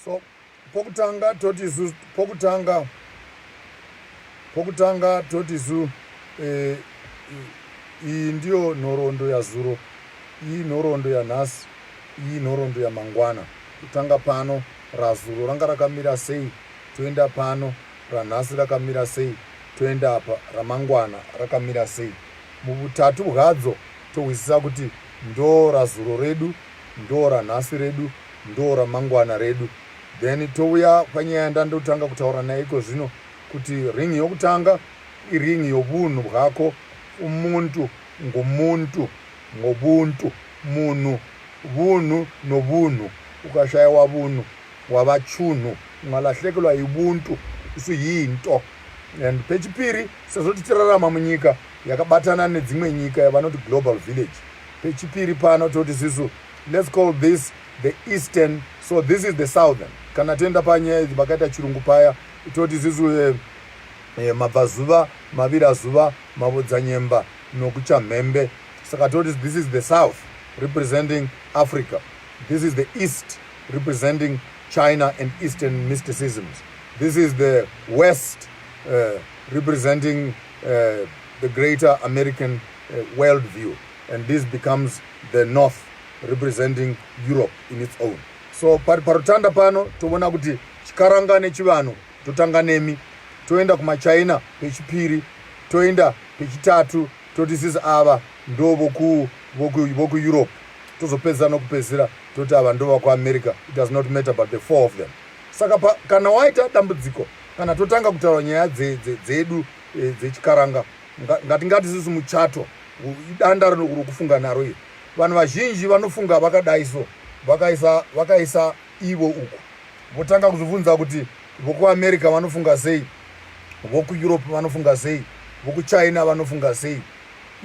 So pokutanga toti isu, pokutanga toti isu, iyi ndiyo nhoroondo yazuro, iyi nhoroondo yanhasi, iyi nhoroondo yamangwana. Kutanga pano, razuro ranga rakamira sei, toenda pano, ranhasi rakamira sei, toenda apa, ramangwana rakamira sei. Muvutatu bwadzo tohwisisa kuti ndo razuro redu, ndo ranhasi redu, ndo ramangwana redu. Then touya panyaya yandandotanga kutaura naye iko zvino, kuti ring yokutanga iring yobunhu bwako. Umuntu ngumuntu ngobuntu, munhu vunhu nobunhu. Ukashayiwa vunhu wava chunhu, ungalahlekelwa yibuntu, usuyinto. And pechipiri, sezvo tichirarama munyika yakabatana nedzimwe nyika yavanoti global village, pechipiri pano toti sisu, let's call this the eastern, so this is the southern. Kana toenda panyaya idzi vakaita chirungu paya, toti sisu mabvazuva, mavirazuva, maodzanyemba nokuchamhembe. Saka toti this is the south, representing Africa. This is the east, representing China and eastern mysticisms. This is the west, representing the greater American worldview, and this becomes the north, representing Europe in its own. So parutanda pano toona kuti chikaranga nechivanhu, totanga nemi, toenda kumachina pechipiri, toenda pechitatu, toti sisi ava ndo vokuEurope, tozopedzisa nokupedzisira toti ava ndo vakuAmerica. It does not matter, but the four of them. Saka kana waita dambudziko, kana totanga kutaura nyaya dzedu dzechikaranga, ngatingati sisi muchato idanda rokufunga naro iri. Vanhu vazhinji vanofunga vakadai, so vakaisa ivo uku, votanga kuzvibvunza kuti vokuAmerica vanofunga sei, vokuEurope vanofunga sei, vokuChina vanofunga sei,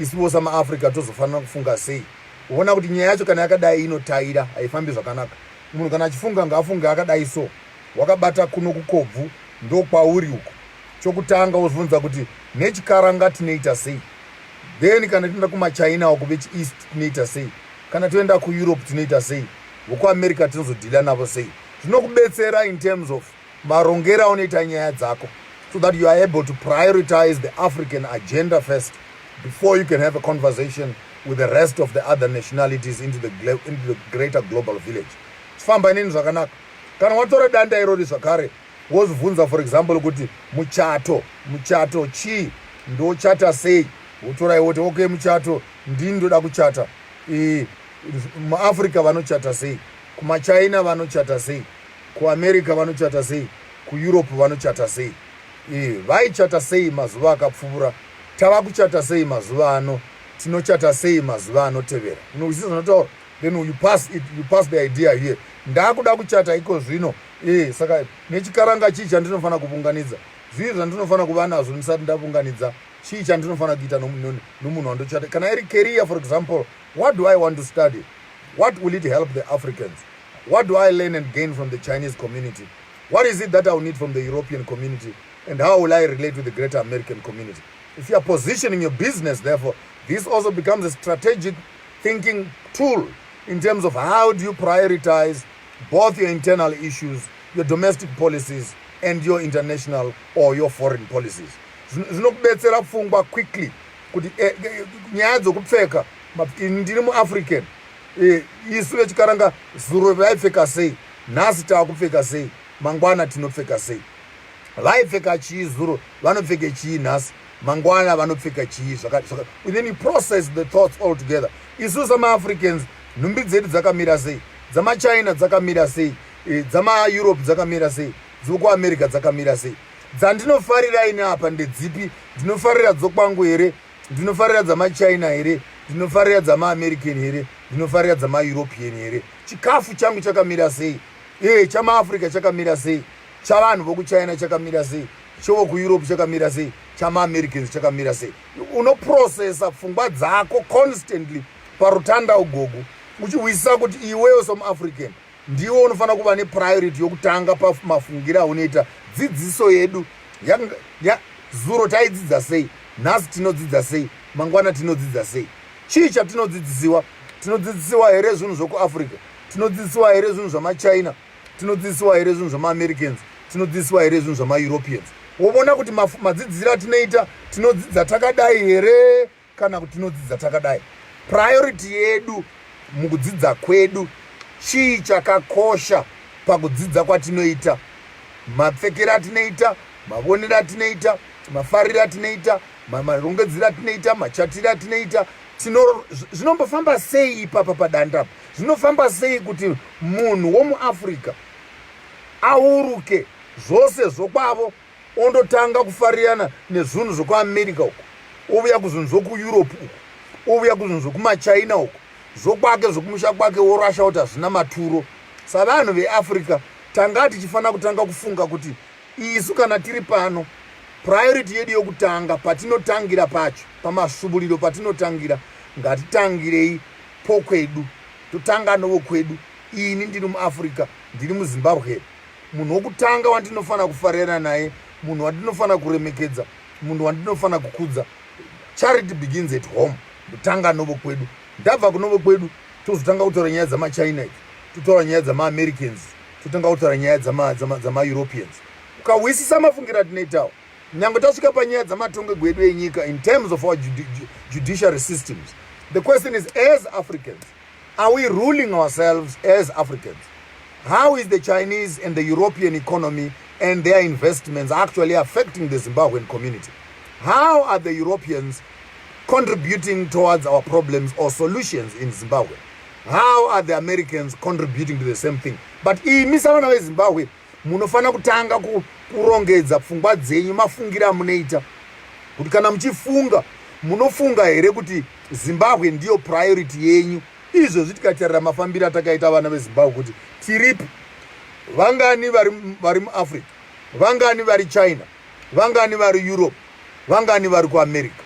isuwo samaAfrica tozofanira kufunga sei. Uona kuti nyaya yacho kana yakadai inotaira, haifambi zvakanaka. Munhu kana achifunga, ngaafunge akadai. So wakabata kuno kukobvu, ndokwauri uku. Chokutanga wozvibvunza kuti nechikaranga tinoita sei? Then kana toenda kumachina uku vechiEast tinoita sei? Kana toenda kuEurope tinoita sei? VokuAmerica tinozodhila navo sei? Zvinokubetsera in terms of marongero aunoita nyaya dzako, so that you are able to prioritize the African agenda first before you can have a conversation with the rest of the other nationalities into the greater global village. Chifamba inini zvakanaka. Kana watora danda irori zvakare, wozvibvunza, for example, kuti muchato chii, ndochata sei? Wotorai woti, okay, muchato, ndini ndoda kuchata. MuAfrica vanochata sei? KumaChina vanochata sei? KuAmerica vanochata sei? KuEurope vanochata sei? Vaichata sei mazuva akapfuura? Tava kuchata sei mazuva ano? Tinochata sei mazuva anotevera? Unowisisa zvinotaura. Then you pass it, you pass the idea here. Ndakuda kuchata iko zvino. Saka nechikaranga chii chandinofanira kuvunganidza? Zvii zvandinofanira kuva nazvo ndisati ndavunganidza? Chii chandinofanira kuita nomunhu wandochata? Kana iri career, for example, what do I want to study? What will it help the Africans? What do I learn and gain from the Chinese community? What is it that I will need from the European community? And how will I relate with the greater American community? If you are positioning your business, therefore, this also becomes a strategic thinking tool in terms of how do you prioritize both your internal issues, your domestic policies, and your international or your foreign policies. Zvinokubetsera pfungwa quickly kuti nyaya dzokupfeka, ndiri muAfrican, isu vechikaranga zuro vaipfeka sei, nhasi taakupfeka sei, mangwana tinopfeka sei? Vaipfeka chii zuro, vanopfeke chii nhasi, mangwana vanopfeka chii? Then you process the thoughts all together. Isu samaAfricans, nhumbi dzedu dzakamira sei? DzamaChina dzakamira sei? DzamaEurope dzakamira sei? DzokuAmerica dzakamira sei? Dzandinofarira ini apa ndedzipi? Ndinofarira dzokwangu here? Ndinofarira dzamaChina here? Ndinofarira dzamaAmerican here? Ndinofarira dzamaEuropean here? Chikafu changu chakamira sei? ChamaAfrica chakamira sei? Chavanhu vokuChina chakamira sei? ChevokuEurope chakamira sei? ChamaAmericans chakamira sei? Unoprocessa pfungwa dzako constantly parutanda ugogo, uchihwisisa kuti iwewo somuAfrican ndiwo unofanira kuva nepriority yokutanga pamafungiro aunoita. Dzidziso yedu zuro taidzidza sei, nhasi tinodzidza sei, mangwana tinodzidza sei? Chii chatinodzidzisiwa? Tinodzidzisiwa here zvinhu zvokuAfrica? Tinodzidzisiwa here zvinhu zvamachina? Tinodzidzisiwa here zvinhu zvamaAmericans? Tinodzidzisiwa here zvinhu zvamaEuropeans? Wovona kuti madzidzisiro atinoita, tinodzidza takadai here kana kuti tinodzidza takadai? Priority yedu mukudzidza kwedu, chii chakakosha pakudzidza kwatinoita? Mapfekero atinoita, mavonero atinoita, mafariro atinoita, marongedzero atinoita, machatiro atinoita, zvinombofamba sei ipapa padanda apa? Zvinofamba sei kuti munhu womuAfrica auruke zvose zvokwavo, ondotanga kufarirana nezvinhu zvekuAmerica uko, ovuya kuzvinhu zvokuEurope uko, ovuya kuzvinhu zvokumaChina uko, zvokwake zvokumusha kwake worasha kuti hazvina maturo? Savanhu veAfrica tanga tichifanira kutanga kufunga kuti isu kana tiri pano, priority yedu yokutanga, patinotangira pacho, pamasvubuliro patinotangira, ngatitangirei pokwedu, totanga novokwedu. Ini ndiri muAfrica, ndiri muZimbabwe. Munhu wokutanga wandinofanira kufarirana naye, munhu wandinofanira kuremekedza, munhu wandinofanira kukudza, charity begins at home. Ndotanga novokwedu. Ndabva kunovokwedu, tozotanga kutaura nyaya dzamaChina idzi, totaura nyaya dzamaAmericans, totanga kutaura nyaya dzamaEuropeans. Ukahwisisa mafungiro atinoitawo, nyange tasvika panyaya dzamatongego edu enyika, in terms of our judiciary systems, the question is, as Africans, are we ruling ourselves as Africans? How is the Chinese and the European economy and their investments actually affecting the Zimbabwean community? How are the Europeans contributing towards our problems or solutions in Zimbabwe? How are the Americans contributing to the same thing? But imi savana veZimbabwe munofanira kutanga kurongedza pfungwa dzenyu, mafungiro amunoita, kuti kana muchifunga, munofunga here kuti Zimbabwe ndiyo priority yenyu? Izvozvi tikatarira mafambiro atakaita vana veZimbabwe, kuti tiripi, vangani vari muAfrica, vangani vari China, vangani vari Europe, vangani vari kuAmerica,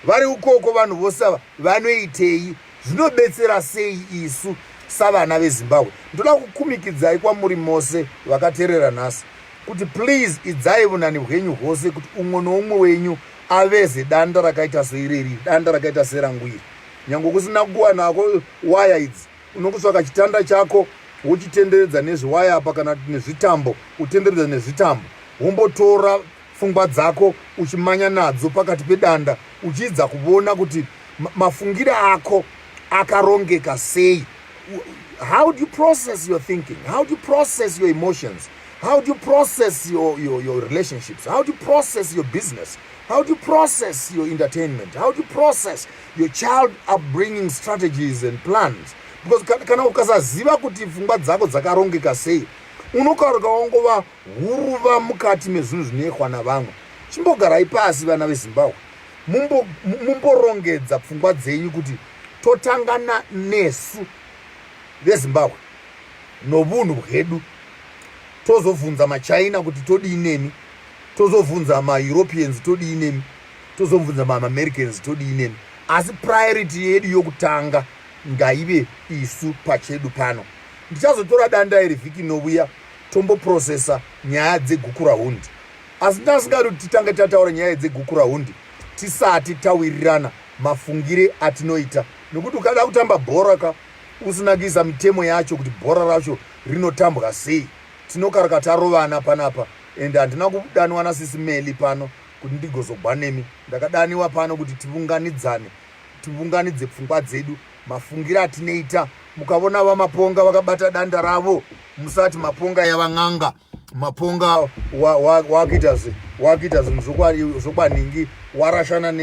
vari ukoko, vanhu vose ava vanoitei? Zvinobetsera sei isu savana veZimbabwe? Ndoda kukumikidzai kwamuri mose vakateerera nhasi kuti please, idzai vunani hwenyu hwose kuti umwe noumwe wenyu aveze danda rakaita seireri, danda rakaita serangu iri. Nyange kusina kuwanako waya idzi, unokutsvaka chitanda chako, wochitenderedza nezviwaya apa kana nezvitambo, utenderedza nezvitambo, wombotora pfungwa dzako uchimanya nadzo pakati pedanda, uchiidza kuvona kuti mafungiro ako akarongeka sei. How do you process your thinking? How do you process your emotions? How do you process your relationships? How do you process your business? How do you process your entertainment? How do you process your child upbringing strategies and plans? Because kana ukasaziva kuti pfungwa dzako dzakarongeka sei, unokaruka wangova huruva mukati mezvinhu zvinoitwa navamwe. Chimbogarai pasi, vana veZimbabwe, mumborongedza pfungwa dzenyu kuti totangana nesu veZimbabwe novunhu hwedu, tozobvunza maChina kuti todii nemi, tozobvunza maEuropeans todii nemi, tozobvunza maAmericans todii nemi. Asi priority yedu yokutanga ngaive isu pachedu pano. Ndichazotora danda iri vhiki inovuya, tomboprocessa nyaya dzeGukurahundi. Asi ndasingadi kuti titange tataura nyaya dzeGukurahundi tisati tawirirana mafungire atinoita, nokuti ukada kutamba bhora ka usina kuisa mitemo yacho kuti bhora racho rinotambwa sei, tinokaraka tarovana panapa. Ende handina kudaniwa nasisi Meli pano kuti ndigozogwa nemi. Ndakadaniwa pano kuti tivunganidzane, tivunganidze pfungwa dzedu, mafungiro atinoita. Mukavona vaMaponga vakabata danda ravo, musati Maponga yava n'anga, Maponga wakuita zvinhu zvokwaningi, warashana,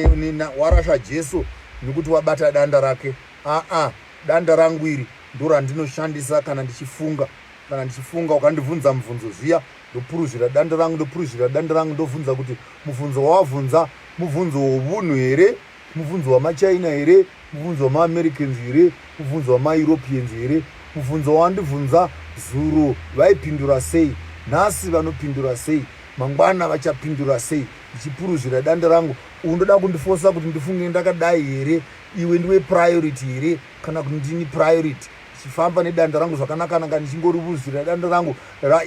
warasha Jesu nekuti wabata danda rake. Aa, danda rangu iri ndo randinoshandisa kana ndichifunga. Kana ndichifunga, ukandibvunza mubvunzo zviya, ndopuruzvira danda rangu, ndopuruzvira danda rangu, ndobvunza kuti mubvunzo wawabvunza mubvunzo wobunhu here, mubvunzo wamaChina here, mubvunzo wamaAmericans here, mubvunzo wamaEuropeans here? Mubvunzo wawandibvunza zuro vaipindura sei? Nhasi vanopindura sei? Mangwana vachapindura sei? Ndichipuruzvira danda rangu, undoda kundifosa kuti ndifunge ndakadai here? Iwe ndiwe priority here kana kuti ndini priority? Ndichifamba nedanda rangu zvakanakanaka, ndichingorivuzira danda rangu.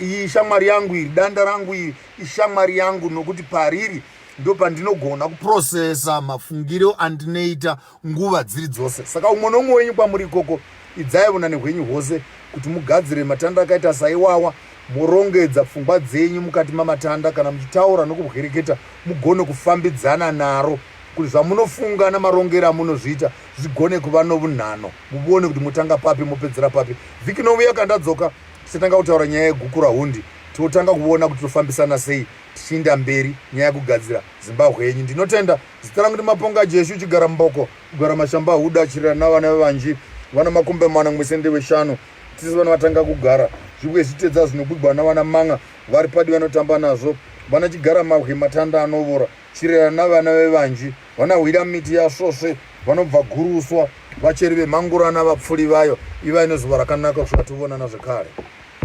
Iyi shamwari yangu iri, danda rangu iri ishamwari yangu, nokuti pariri ndo pandinogona kuprocessa mafungiro andinoita nguva dziri dzose. Saka umwe noumwe wenyu kwamuri ikoko, Idzai vunani hwenyu hwose kuti mugadzire matanda akaita saiwawa, morongedza pfungwa dzenyu mukati mamatanda kana muchitaura nokubwereketa mugone kufambidzana naro kuti zvamunofunga namarongero amunozviita zvigone kuva novunhano, muvone kuti motanga papi mopedzera papi. Vhiki inouya kandadzoka tichatanga kutaura nyaya yeGukurahundi, totanga kuvona kuti tofambisana sei tichiinda mberi nyaya yekugadzira Zimbabwe yenyu. Ndinotenda. Zita rangu ndiMaponga Jeshu Chigara Mboko, kugara Mashamba Huda Chirira navana vevanji vana makumbe mana mwese ndeveshanu tisi vana vatanga kugara zvibwe zvitedza zvinobwigwa navana manga vari padi vanotamba nazvo vana chigara mabwe matanda anovora Chirera navana vevanji vanahwira miti yasvosve vanobva guruswa vacheri vemhangurana vapfuri vayo ivai nezuva rakanaka kusvika tovonana zvekare.